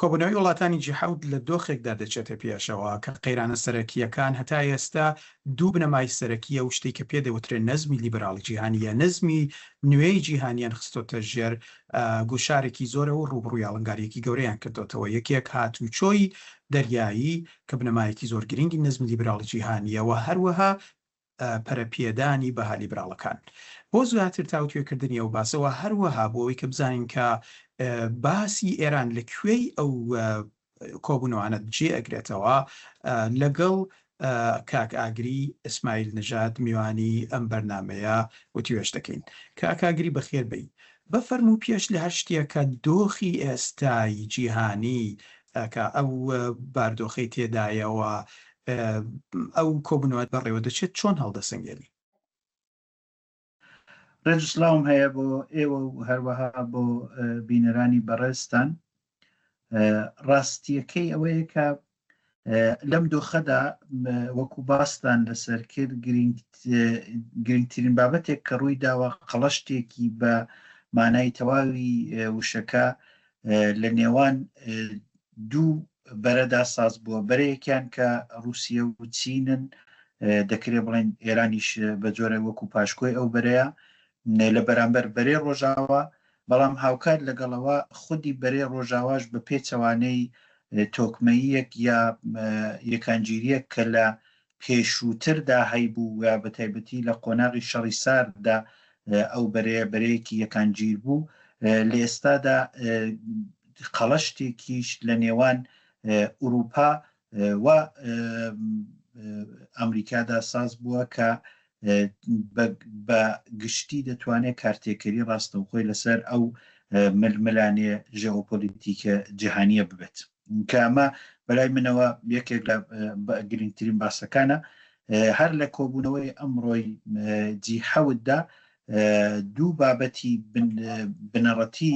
کۆبوونەوەی وڵاتانی جی حەوت لە دۆخێکدا دەچێتە پێشەوە کە قەیرانە سەرەکییەکان هەتا ئێستا دوو بنەمای سەرەکی ئەو شتەی کە پێ دەوترێ نەزمی لیبراڵی جیهانی یا نەزمی نوێی جیهانیان خستۆتە ژێر گوشارێکی زۆرەوە و ڕووبڕووی ئاڵنگارییەکی گەورەیان کردۆتەوە. یەکێک هاتوچۆی دەریایی کە بنەمایەکی زۆر گرنگی نەزمی لیبراڵی جیهانییە و هەروەها پەرەپێدانی بەها لیبراڵەکان. بۆ زیاتر تاوتوێکردنی ئەو باسە و هەروەها بۆ ئەوەی کە بزانین کە باسی ئێران لە کوێی ئەو کۆبوونەوانە جێ ئەگرێتەوە لەگەڵ کاک ئاگری ئیسماعیل نژاد میوانی ئەم بەرنامەیە وتوێژ دەکەین. کاک ئاگری بەخێر بێی. بفەرموو پێش لە هەر شتێک کە دۆخی ئێستای جیهانی کە ئەو باردۆخەی تێدایەوە ئەو کۆبوونەوە بەڕێوە دەچێت چۆن هەڵدەسەنگێنی؟ ڕێز و سڵاوم هەیە بۆ ئێوە و هەروەها بۆ بینەرانی بەڕێزتان. ڕاستیەکەی ئەوەیە کە لەم دۆخەدا وەکو باستان لەسەر کرد گرنگترین بابەتێک کە ڕووی داوە قەڵەشتێکی بە مانای تەواوی وشەکە لە نێوان دوو بەرەدا ساز بووە بەرەیەکیان کە رووسیە و چینن دەکرێ بڵێن ئێرانیش بە جۆرە وەکو پاشکۆی ئەو بەرەیە لە بەرامبەر بەرەی ڕۆژاوا، بەڵام هاوکات لەگەڵەوە خودی بەرەی ڕۆژاواش بە پێچەوانەی تۆکمەییەک یا یەکانگیرییەک کە لە پێشووتردا هەیبوو و بە تایبەتی لە قۆناغی شەڕی سارددا ئەو بەرەیە بەرەیەکی یەکانگیر بوو، لە ئێستادا قەڵەشتێکیش لە نێوان ئورووپا و ئەمریکادا ساز بووە کە بە گشتی دەتوانێت کارتێکەری ڕاستەوخۆی لەسەر ئەو ململانێ ژێئۆپۆلیتیکە جیهانیە ببێت کە ئەمە بەلای منەوە یەکێک لە گرنگترین باسەکانە هەر لە کۆبوونەوەی ئەمڕۆی جی حەوتدا دوو بابەتی بنەڕەتی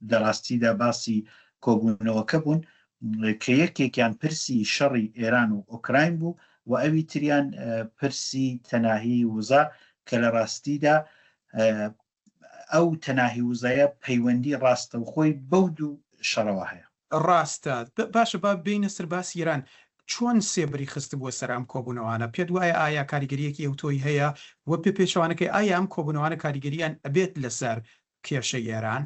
لە ڕاستیدا باسی کۆبوونەوەکە بوون کە یەکێکیان پرسی شەڕی ئێران و ئۆکراین بوو و ئەوی تریان پرسی تەناهی وزە کە لە ڕاستیدا ئەو تەناهی وزەیە پەیوەندی ڕاستەوخۆی بەو دوو شەڕەوە هەیە. ڕاستە. باشە با بێینە سەر باسی ئێران. چۆن سێبەری خستبووە سەر ئەم کۆبوونەوانە؟ پێت وایە ئایا کاریگەرییەکی ئەوتۆی هەیە و بە پێچەوانەکەی ئایا ئەم کۆبوونەوانە کاریگەرییان ئەبێت لەسەر کێشەی ئێران؟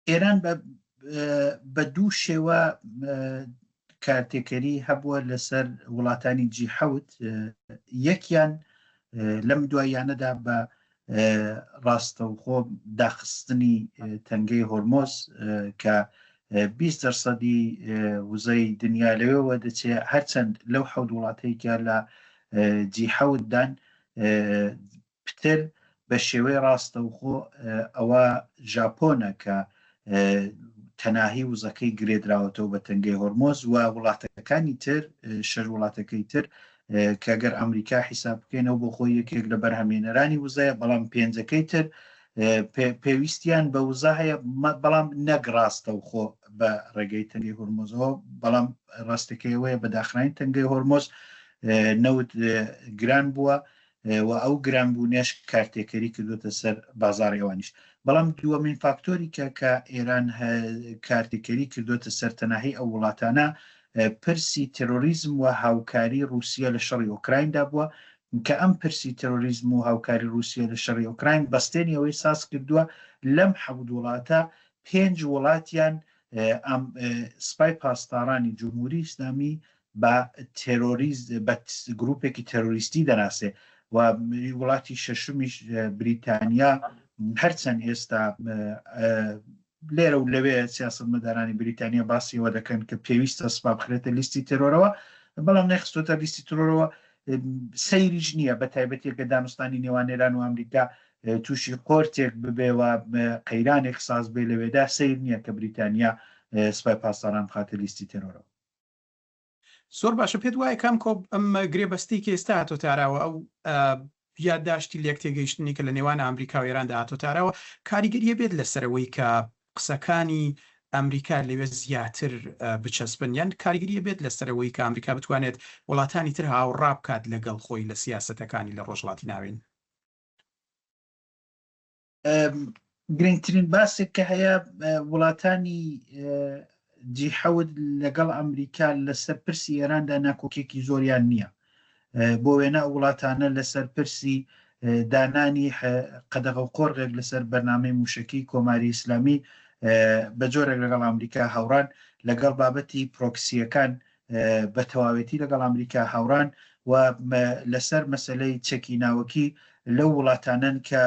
ئێران بە دوو شێوە کارتێکەری هەبووە لەسەر وڵاتانی جی حەوت یەکیان لەم دواییانەدا بە ڕاستەوخۆ داخستنی تەنگەی هۆرمۆز کە 20 دەرسەدی وزەی دنیا لەوێوە دەچێت هەرچەند لەو حەوت وڵاتەی کە لە جی حەوتدان پتر بە شێوەی ڕاستەوخۆ ئەوە ژاپۆنە کە تەناهی وزەکەی گرێدراوەتەوە بە تەنگەی هۆرمۆز و وڵاتەکانی تر شەش وڵاتەکەی تر کە گەر ئەمریکا حیساب بکەینەوە بۆ خۆی یەکێک لە بەرهەمێنەرانی وزەیە بەڵام پێنجەکەی تر پێویستیان بە وزە هەیە بەڵام نەک ڕاستەوخۆ بە ڕێگەی تەنگەی هۆرمۆزەوە بەڵام ڕاستەکەیەوەیە بە داخرانی تەنگەی هۆرمۆز نەوت گران بووە و ئەو گرانبوونەش کارتێکەری کردوتە سەر بازاڕی ئەوانیش بەڵام دووەمین فاکتۆری کە کە ئێران کارتێکەری کردوتە سەر تەناهی ئەو وڵاتانە پرسی تێرۆریزم و هاوکاری ڕووسیە لە شەڕی ئۆکرایندا بووە کە ئەم پرسی تێرۆریزم و هاوکاری ڕووسیە لە شەڕی ئۆکراین بەستێنی ئەوەی ساز کردووە لەم حەوت وڵاتە پێنج وڵاتیان سپای پاسدارانی جمهوری ئیسلامی بە تێرۆریست بە گروپێکی تێرۆریستی دەناسێ و وڵاتی شەشمیش بریتانیا هەرچەند ئێستا لێرە و لەوێ سیاسەتمەدارانی بریتانیا باسی ئەوە دەکەن کە پێویستە سپا بخرێتە لیستی تێرۆرەوە بەڵام نەخستۆتە لیستی ترۆرەوە سەیریش نییە بە تایبەتی کە دانوستانی نێوان ئێران و ئەمریکا تووشی قۆرتێک ببێ و قەیرانێک ساز بێ لەوێدا سەیر نییە کە بریتانیا سپای پاسداران بخاتە لیستی تێرۆرەوە. زۆر باشە پێت وایە کام کۆ ئەم گرێبەستەی کە ئێستا هاتۆتە ئاراوە ئەو یادداشتی لێکتێگەیشتنی کە لە نێوان ئامریکا و ئێراندا هاتۆتە ئاراوە کاریگەریە بێت لەسەرەوەی کە قسەکانی ئەمریکا لەوێ زیاتر بچەسپن یان کاریگەریە بێت لەسەرەوەی کە ئەمریکا بتوانێت وڵاتانی تر هاوڕا بکات لەگەڵ خۆی لە سیاسەتەکانی لە ڕۆژهەڵاتی ناوین؟ گرنگترین باسێک کە هەیە وڵاتانی جی حەوت لەگەڵ ئەمریکا لەسەر پرسی ئێراندا ناکۆکیەکی زۆریان نییە. بۆ وێنە ئەو وڵاتانە لەسەر پرسی دانانی قەدەغە و قۆرغێک لەسەر بەرنامەی مووشەکی کۆماری ئیسلامی بە جۆرێک لەگەڵ ئەمریکا هاوڕان، لەگەڵ بابەتی پرۆکسییەکان بە تەواوێتی لەگەڵ ئەمریکا هاوڕان و لەسەر مەسەلەی چەکی ناوەکی لەو وڵاتانەن کە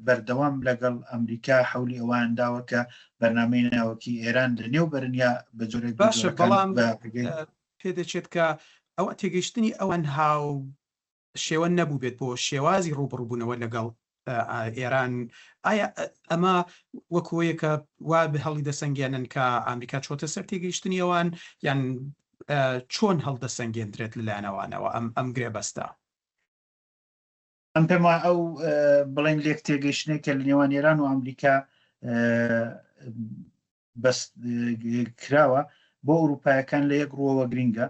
بەردەوام لەگەڵ ئەمریکا حەولی ئەوان داوە کە بەرنامەی ناوەکی ئێران لە نێو بەرن یا بە جۆرێک باشە بەڵام پێدەچێت کە ئەوە تێگەیشتنی ئەوان هاو شێوە نەبووبێت بۆ شێوازی ڕووبەڕووبوونەوە لەگەڵ ئێران، ئایا ئەمە وەکوەیە کە وا هەڵیدەسەنگێنن کە ئامریکا چۆتە سەر تێگەیشتنی ئەوان یان چۆن هەڵدەسەنگێندرێت لەلایەن ئەوانەوە ئەم ئەم گرێبەستە؟ ئەم پێم وایە ئەو بڵێن لێک تێگەیشتنێک کە لە نێوان ئێران و ئەمریکا بەس کراوە بۆ ئەوروپایەکان لە یەک ڕووەوە گرینگە،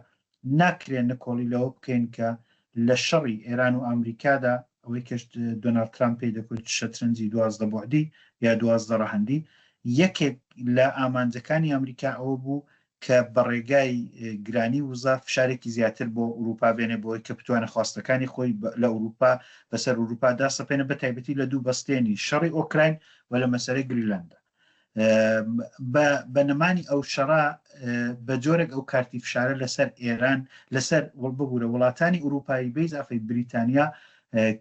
ناکرێ نکۆڵی لەوە بکەین کە لە شەڕی ئێران و ئامریکادا ئەوەی کە دۆناڵد ترامپ پێی دەکوت شەترەنجی 12 بوعدی یا 12 ڕەهەندی یەکێک لە ئامانجەکانی ئەمریکا ئەوە بوو کە بە ڕێگای گرانی وزە فشارێکی زیاتر بۆ ئوروپا بێنێ بۆی کە بتوانێت خواستەکانی خۆی لە ئوروپا بەسەر ئوروپا داسەپێنە بە تایبەتی لە دوو بەستێنی شەڕی ئۆکراین و لە مەسەلەی گریلاندا. بە نەمانی ئەو شەڕە بە جۆرێک ئەو کارتی فشارە لەسەر ئێران لەسەر وڵ ببوورە وڵاتانی ئوروپایی بە ئیزافەی بریتانیا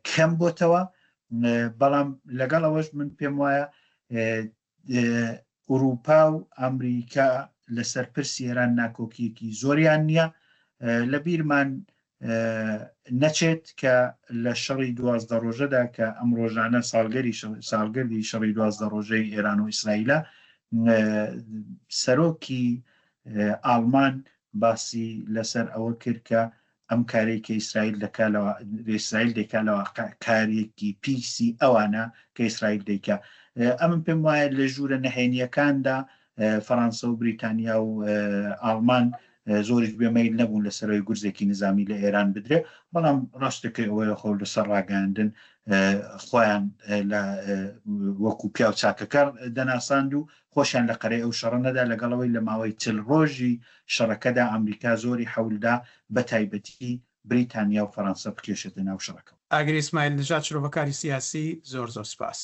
کەم بۆتەوە بەڵام لەگەڵ ئەوەش من پێم وایە ئوروپا و ئەمریکا لەسەر پرسی ئێران ناکۆکیەکی زۆریان نییە لە بیرمان نەچێت کە لە شەڕی 12 ڕۆژەدا کە ئەم ڕۆژانە ساڵگەری ساڵگەردی شەڕی 12 ڕۆژەی ئێران و ئیسرائیلە سەرۆکی ئاڵمان باسی لەسەر ئەوە کرد کە ئەم کارەی کە ئیسرائیل دەکا لە ئیسرائیل دەیکا لە واقع کارێکی پیسی ئەوانە کە ئیسرائیل دەیکا ئەمن پێم وایە لە ژوورە نەهێنیەکاندا فەڕانسە و بریتانیا و ئاڵمان زۆریش بێ مەیل نەبوون لە سەرەوەی گورزێکی نزامی لە ئێران بدرێ بەڵام ڕاستەکەی ئەوەیە خۆ لەسەر ڕاگەیاندن خۆیان لە وەکو پیاو چاکەکەر دەناساند و خۆشیان لە قەرەی ئەو شەڕە نەدا لەگەڵەوەی لە ماوەی چل ڕۆژی شەڕەکەدا ئەمریکا زۆری حەولدا بە تایبەتی بریتانیا و فەرەنسە بکێشێتە ناو شەڕەکەوە. ئاگری ئیسماعیل نژاد شرۆڤەکاری سیاسی زۆر زۆر سپاس.